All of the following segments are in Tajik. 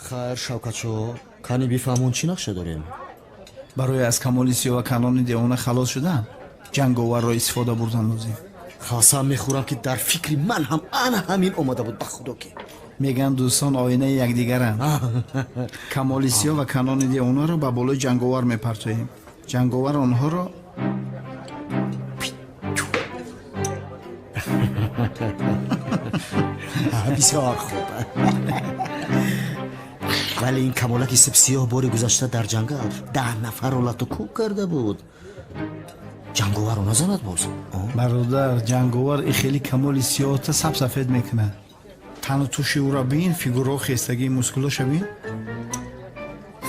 Хайр, Шавкатшо, кани бифаҳмон, чӣ нақша дорем? Барои аз Камоли Сиёҳ ва Канони девона халос шудан ҷанговарро истифода бурдан лозим. Қасам мехӯрам, ки дар фикри ман ҳам ана ҳамин омада буд, ба худо ки. Мегӯянд, дӯстон оинаи якдигаранд. Камоли Сиёҳ ва Канони девонаро ба болои ҷанговар мепартоем, ҷанговар онҳоро Бисёр хуб, вале ин камолаки сипсиёҳ бори гузашта дар ҷангал 10 нафарро лату кӯб карда буд. Ҷанговарро назанад боз? Бародар, ҷанговар и хеле Камоли Сиёҳта сабсафед мекунад. Тану туши ӯро бин, фигурао, хестагии мускулоша бин.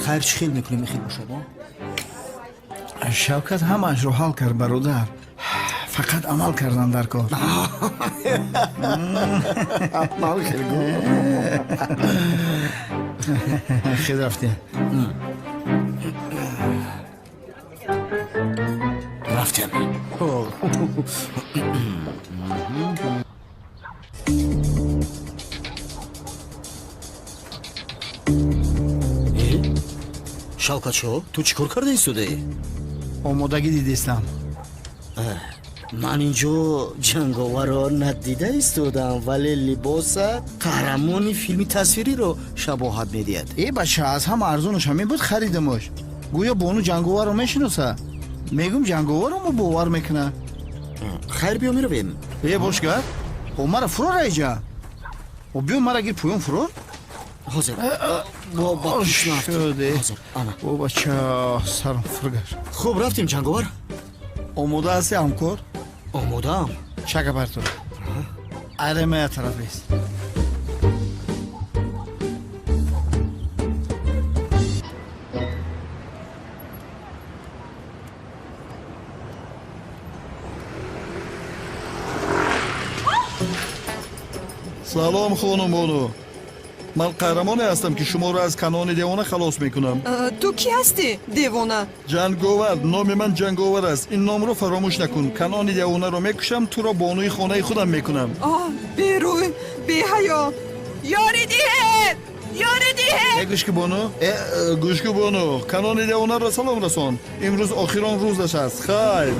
Хайр, чӣ хел мекунем, ихел бошад? Шавкат ҳамаашро ҳал кард, бародар, фақат амал кардан дар кор. Амал хел. Хел, рафтем. Рафтем. Шавкатшо, ту чӣ кор карда истодаӣ? Омодагӣ дидистам. Ман инҷо ҷанговарро надида истодам, вале либоса қаҳрамони филми тасвириро шабоҳат медиҳад. Э бача, аз ҳама арзонаш ҳамин буд, харидамош. Гӯё бону ҷанговарро мешиноса. Мегум, ҷанговарро мо бовар мекунад. Хайр, биё, меравем. Э, бошгар, о мара фурор айҷа, о биё, мара гир, поён фурор. Ҳозир. Шуде. О бача, сарам фургашт. Хуб, рафтем, ҷанговар. Омода ҳасти, ҳамкор? Омодаам. Чака парту, айрамая тараф бест. Салом, хонум бону, ман қаҳрамоне ҳастам, ки шуморо аз Канони девона халос мекунам. Ту кӣ ҳастӣ, девона? Ҷанговар. Номи ман Ҷанговар аст, ин номро фаромӯш накун. Канони девонаро мекушам, туро бонуи хонаи худам мекунам. Оҳ, берӯй, беҳаё! Ёрӣ диҳед, ёрӣ диҳед! Э, гӯш ки, бону. Э, гӯш ку, бону, Канони девонаро салом расон. Имрӯз охирон рӯзаш аст. Хайр.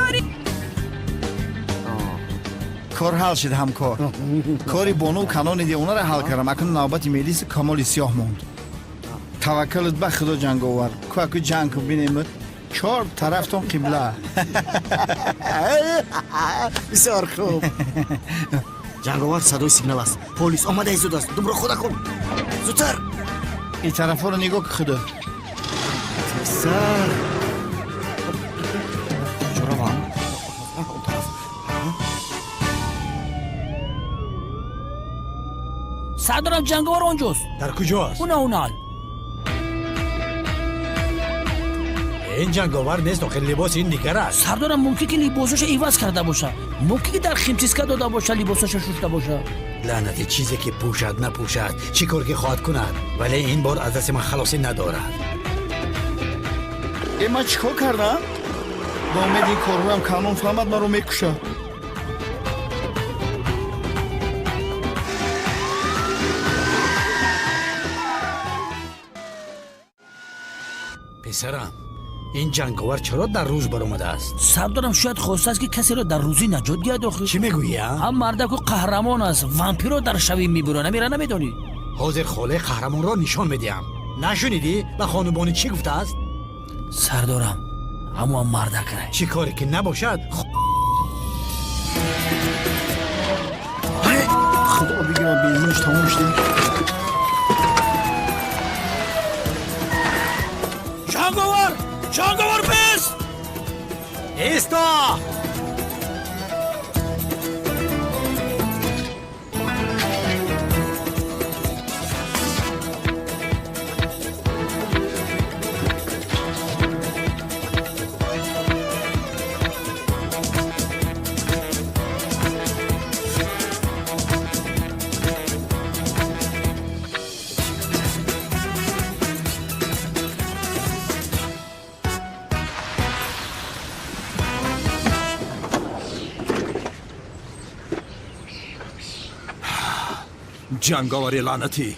Ёрӣ! Кор ҳал шид, ҳамкор. Кори бону Канони девонаро ҳал кардам, акнун навбати мелиси Камоли Сиёҳ монд. Таваккалут ба худо, ҷанговар, кӯаку ҷанг ку, бинемуд, чор тарафтон қибла. Бисёр хуб, ҷанговар, садои сигнал аст, полис омада истодааст. Думро хода кун, зудтар. Ин тарафҳоро нигоҳ ки, худо. Тезтар. Куҷо равам? Он тараф. Сардорам, ҷанговар онҷост. Дар куҷоаст? Уна, унал. Ин ҷанговар нест, охир либоси ин дигар аст. Сардорам, мумкин ки либосаша иваз карда боша, мумкин ки дар химчистка дода боша, либосаша шушта боша. Лаънати, чизе ки пӯшад, напӯшад, чӣ кор ки хоҳад кунад, вале ин бор аз дасти ман халосӣ надорад. Э, ман чӣ кор кардам? Ба умеди ин корҳоям Канон фаҳмад, маро мекушад. Писарам, ин ҷанговар чаро дар рӯз баромадааст? Сардорам, шояд хостааст, ки касеро дар рӯзӣ наҷот диҳад охир. Чӣ мегӯӣ, а? Ҳам мардаку қаҳрамон аст, вампирро дар шавӣ мебурад, намера, намедонӣ? Ҳозир холаи қаҳрамонро нишон медиҳам. Нашунидӣ, ба хонумбонӣ чӣ гуфтааст? Сардорам, ҳамоам мардакай. Чӣ коре ки набошад. Худо бигирад, бензинаш тамом шуда. Ҷанговар, ҷанговар, бес! Исто! Ҷанговари лаънатӣ!